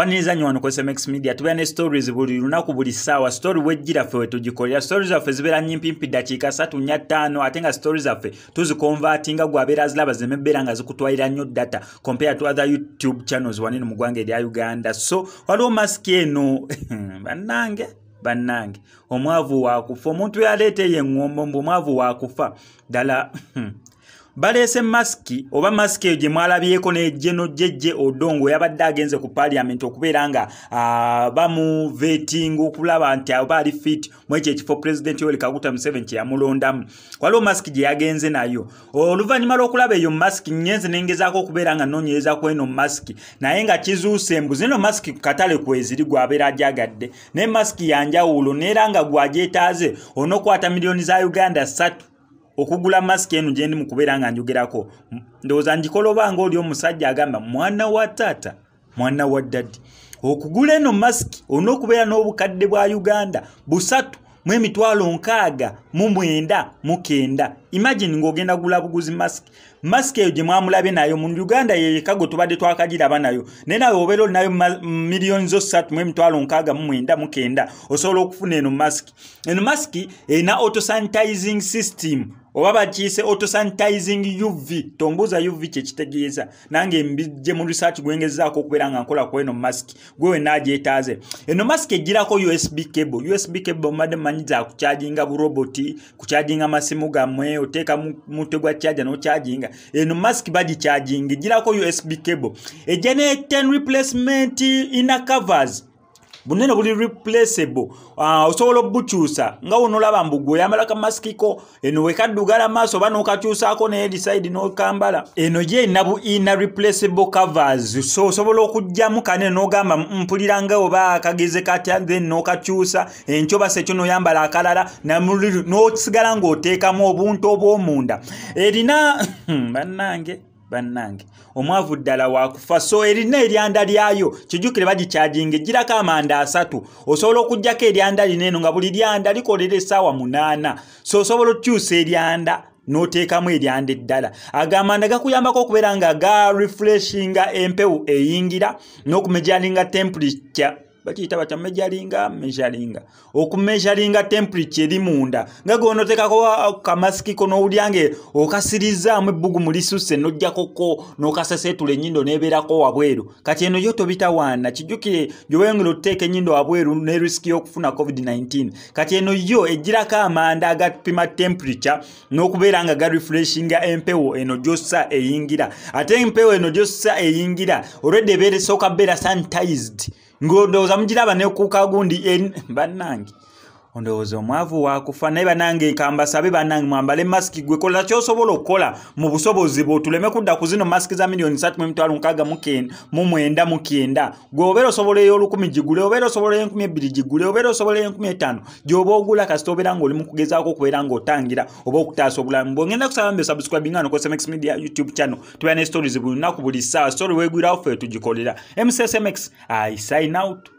Kwaniriza nnyo wano ku SMX Media. Tubeera ne stories buli lunaku, buli ssaawa. Story wejjira ffe wetugikolera. Stories zaffe zibeera nyimpimpi, ddakiika 3, 4, 5, ate nga stories zaffe tuziconvertinga gwabeera aziraba zireme nga zikutwalira nnyo data compared to other YouTube channels wanene mu ggwanga erya Uganda. So waliwo masiki eno, bannange, bannange, omwavu wakufa. Omuntu yaleeta eyo eŋŋombo mbu omwavu wakufa ddala. Baleese masiki oba masiki eyo gye mwalabyeko ne General Jeje Odongo yabadde agenze ku parliament okubeera nga bamuvettinga okulaba nti oba ali fit mu ekyo ekifo President Yoweri Kaguta Museveni kye yamulondamu. Waliwo masiki gye yagenze nayo. Oluvannyuma lw'okulaba eyo masiki, ngenze nengezaako okubeera nga nnoonyereza ku eno masiki, naye nga kizuuse embu zino masiki ku katale kweziri, gwabeera ajagadde, naye masiki yanjawulo, neera nga gwagyetaaze onookwata miliyoni za Uganda 3 okugula masiki eno gye ndi mu kubeera nga njogerako. Ndowooza ngikola oba nga oli omusajja agamba mwana wa taata, mwana wa daddy. Okugula eno masiki olina okubeera n'obukadde bwa Uganda 369,009. Imagine ng'ogenda gula buguzi masiki. Masiki eyo gye mwamulabye nayo mu Uganda yeyeka gwe tubadde twakagiraba nayo, naye nawe obeera olinayo miliyoni zo 369,009, osobola okufuna eno masiki. Eno masiki erina auto sanitizing system oba bakiyise auto sanitizing UV. Tombuuza UV kyekitegeeza, nange mbijje mu research gwengezaako okubeera nga nkola ku eno masiki. Gwe wenna agyetaaze, eno masiki egirako USB cable. USB cable mubadde mumanyi za kucharginga buroboti, kucharginga masimu gammwe, oteeka mutwe gwa charger n'ocharginga. Eno masiki bagicharginga, egirako USB cable, ejja ne 10 replacement inner covers. Bunene buli replaceable, osobola obukyusa nga wonolaba mbu gwe oyambala ka masikiko eno wekaddugala maaso oba n'okakyusaako naye decide n'okambala. Eno ye erina bu inner replaceable covers, so osobola okuggyamu kane n'ogamba mpulira nga oba akageze katya, then n'okakyusa enkyo basa ekyo n'oyambala akalala n'osigala ng'oteekamu obuntu obw'omunda. Erina, bannange, bannange, omwavu ddala wakufa. So erina eryanda lyayo, kijjukire bagicharginga, egirako amanda 3. Osobola okugjako eryanda lino eno nga buli lyanda likolera essaawa 8, so osobola okukyusa eryanda n'oteekamu eryanda eddala. Agamanda gakuyambako okubeera nga ga refreshinga empewo eyingira n'okumeasuringa temperature. Bakiyita batya? Measuringa, measuringa, okumeasuringa temperature eri munda nga gwonoteekako kamasikiko n'owulya nga okasirizaamu ebbugumu lisusse, n'ojjakoko n'okaseseetula ennyindo n'ebeerako wabweru. Kati eno yo tobitawaana, kijjukire gyeweyongera otuteeka ennyindo wabweru ne risk y'okufuna COVID-19. Kati eno yo egirako amanda agapima temperature n'okubeera nga garefreshinga empewo eno gy'ossa eyingira. Ate empewo eno gy'ossa eyingira olwedde ebeera esooka beera sanitized, ng'ondowooza mugiraba ne ku kagundi. Bannange, ondowooza omwavu wakufa. Naye bannange, kambasabe, bannange, mwambale masiki. Gwe kola kyosobola okukola mu busobozi bwo, tuleme kudda ku zino masiki za miliyoni 369,009. Gwe obeera osobola ey'olukumi gigule, obeera osobola ey'enkumi 2 gigule, obeera osobola ey'enkumi 5 gy'oba ogula, kasita obeera ng'oli mu kugezaako okubeera ng'otangira oba okutaasa obulamu bwo. Ngenda kusaba mbe subscribing wano ku SMX Media YouTube channel. Tubeera ne stories buli lunaku, buli ssaawa. Story weegwirawo ffe tugikolera. MCSMX, I sign out.